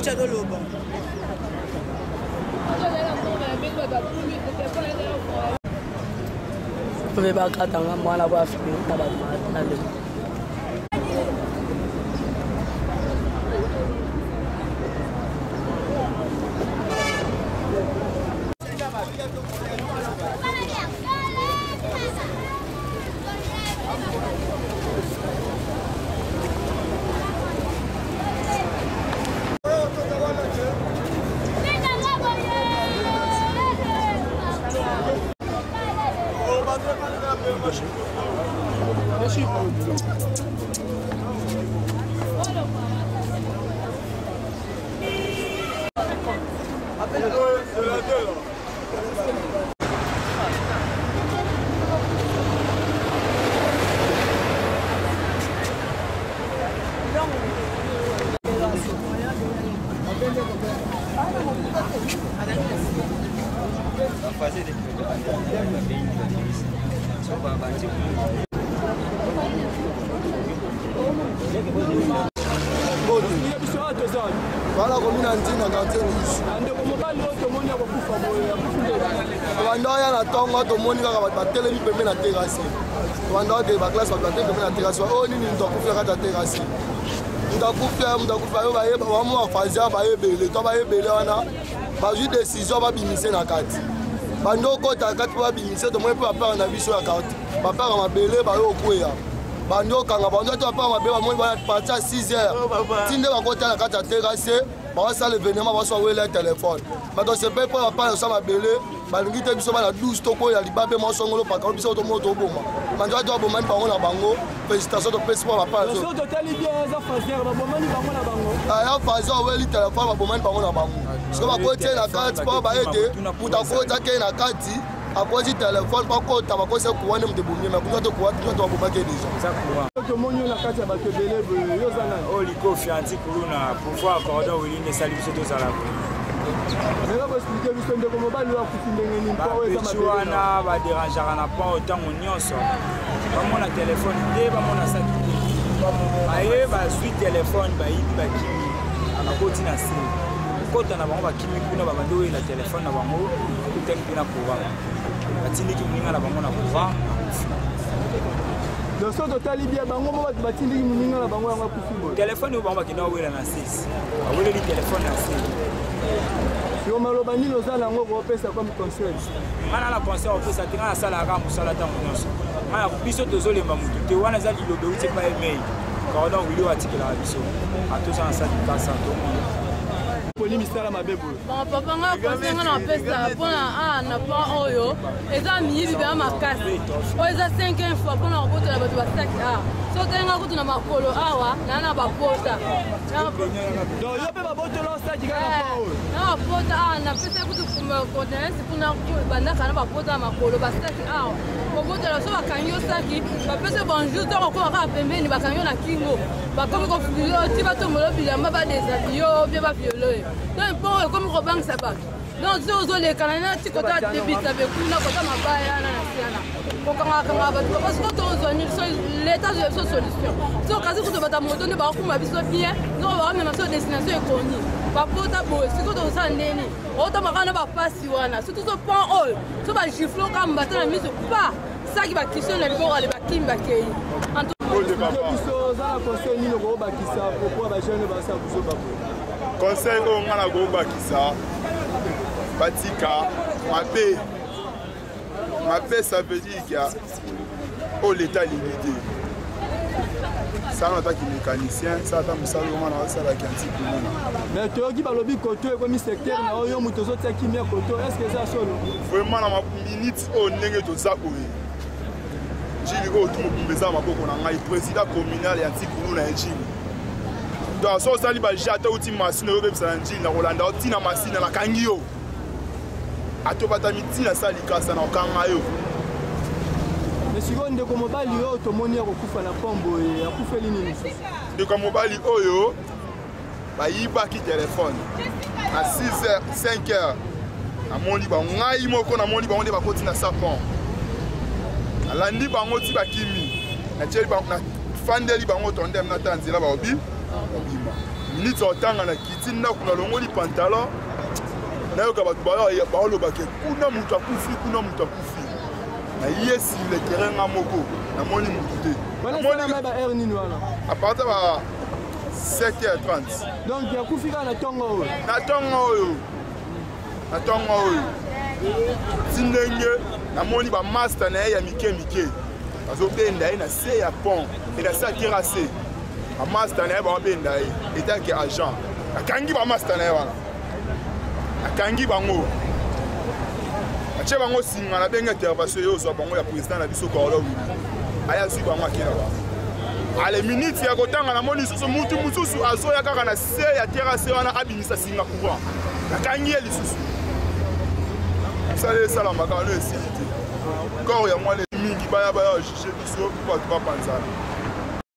Botya toloba. Mpe bakatanga mwana kwa afimi na bato batale. Wana komi na ntina quartier 12. Ndeko mobali oyo tomoni akokufa boye akufi nde? Tobanda oya na ntongo, tomoni kaka bato batelemi pembe na terrasse. Tobanda oke baklasse, bato batelemi pembe na terrasse. Oyo nini? Moto akufi na kati ya terrasse, moto akufi, moto akufi. Ayo bayeba bamwa fazia bayebele to bayebele wana bazwi décision babimise na kati. Bando okota kati mpo babimise, tomoni mpe bapere na biso ya quartier, bapere mabele bayo okweya, bandi okanga bandi ata bapere mabele. Bamoni bana parti ya 6 heures ti nde bakota na kati ya terrasse, bakosala événement, baso bawela telefone. Bato sepe mpo bapere osa mabele balingi te. Biso bana 12 tokoya libabe mwa songolo paka biso tomo toboma bandi ata babomani bango na bango. Félicitation topesi mpo bapere. Totali bien, eza fazer babomani bango na bango. Ya fazer aweli telefone, babomani bango na bango. Siko bakoti ye na kati mpo baye te, moto akoti akei na kati, akoti telefone mpo akota, bakosi kuwa nde moto ebomie. Me kuna te kuwa kuna to babomaki ye deja. Tomoni yo na kati ya bato ebele boye, yo oza nani? Oyo likofi anti kuluna pouvoir cordon wilinde esali biso tozala boye. Lelo koexplike biso, ndeko mobali oyo akufi ndenge nini? Mpo oyo eza mabele wana baderangeaka na pont ntango nyonso, bamona telefone te, bamona saki te. Baye bazwi telefone, bayibi, bakimi, bakoti na se kota na bango, bakimi kuna, babandi oyela telefone na bango, bakutani mpe na courant, batindiki moninga na bango na courant, akufi. Donc so totali bien, bango mo bato batindiki moninga na bango, yango akufi boye. Telefone oyo bango bakenda bawela na 6, baweleli telefone na se. Yo maloba nini oza nango koopesa comme conseil? Ngai na conseil opesa te, ngai nasalaka kaka mosala ntango nyonso. Ngai biso tozolemba motu te. Wana eza liloba euti epai emei cordon wili oyo atikelaka biso, atoza na sali kasa tomona. Poni misala mabe boye. Bon papa, nga conseil nga napesa mpona a na point oyo eza miyibi bea makasi, oyo eza 5 fois mpona kobotola bato basaki a so otenga kutu na makolo awa naa na bapota. Donc yo mpe babotola osaki kaka na pont oyo? Na bapota awa, napesa kutu contenance kuna bandaka na bapota na makolo, basaki awa kobotola. So bakangi yo saki, bapesi bonjour, ntango okoma kaka pembeni, bakangi yo na kingo, bakomi kofuli yo ti batombola bilamba, badéshabille yo bie, baviole yo. Donc mpo oyo ekomi kobangisa bato. Donc soki ozolekana na ti kota debisa be kuna kota mabaya na na siana, kokangakanga bato papa. Siko tozwa nini? So leta azwa biso solution. So kasi kutu bata moto nde bakokuma biso bien, noko bakamema biso destination ekoni bapota boye. Siko tozosala ndeni? Otamaka na bapasi wana, surtout so pont oyo, so bagifle okamba te na miso pa saki, bakisio na liboko, ale bakimi, bakei. Biso oza na conseil nini okobakisa pourkoi bajeune basala buzoba boye? Conseil oyo ngai nakobakisa, batika mabe. Mabe, ça veut dire que oyo leta alingi te. Sala ataki mécanicien, sala ata mosala oyo ngai naosalaki antikuluna. Mais toyoki balobi koto ekomi secteur na oyo moto ozotia kimia koto, est ce que eza solo? Vraiment, na minute oyo ndenge toza boye, Njili oyo tu mobimba eza maboko na ngai, président communal ya ntikuluna ya Njili. Donc so osali baje, ata outi masina, oyobebisa na Njili, na kolanda yo ntina masina, nakangi yo. Ata obatami ntina sa likasa, na okanga yo. Mais sikoyo ndeko mobali oyo tomoni ya kokufa na pont boye, akufeli nini lisusu? Ndeko mobali oyo bayibaki telefone na 6 heures, 5 heures. Namoni bango ngai moko, namoni bango nde bakoti na sa pont, nalandi bango ti bakimi, natieli, nafandeli bango tondem, nata nzela, baobi babima. Minute otanga na kiti ndako, nalongoli pantalon, nayoka bato baolobake kuna moto akufi, kuna moto akufi. Naye sur le terrain nga moko, namoni motu te. À partir ba 7h30. Donc akufi kaka na ntongo oyo? Na ntongo oyo, na ntongo oyo. Ti ndenge namoni bamaster na ye ya mike mike bazobenda ye na se ya pont e na se ya terrasse, bamaster na ye baobenda ye etake agent. Akangi bamaster na ye wana, akangi bango, atie bango singa. Na benge intervention ye ozwa bango ya président na biso Corlo Wili, aya azwi bango, ake na bango. Ale minute ya kotanga, namoni lisusu mutu mosusu azoya kaka na se ya terrasse wana, abimisa singa courant, nakangi ye lisusu. Mosala esalamaka wana esili te. Corps ya mwana mingi baya juge biso mpo bato bapanzana.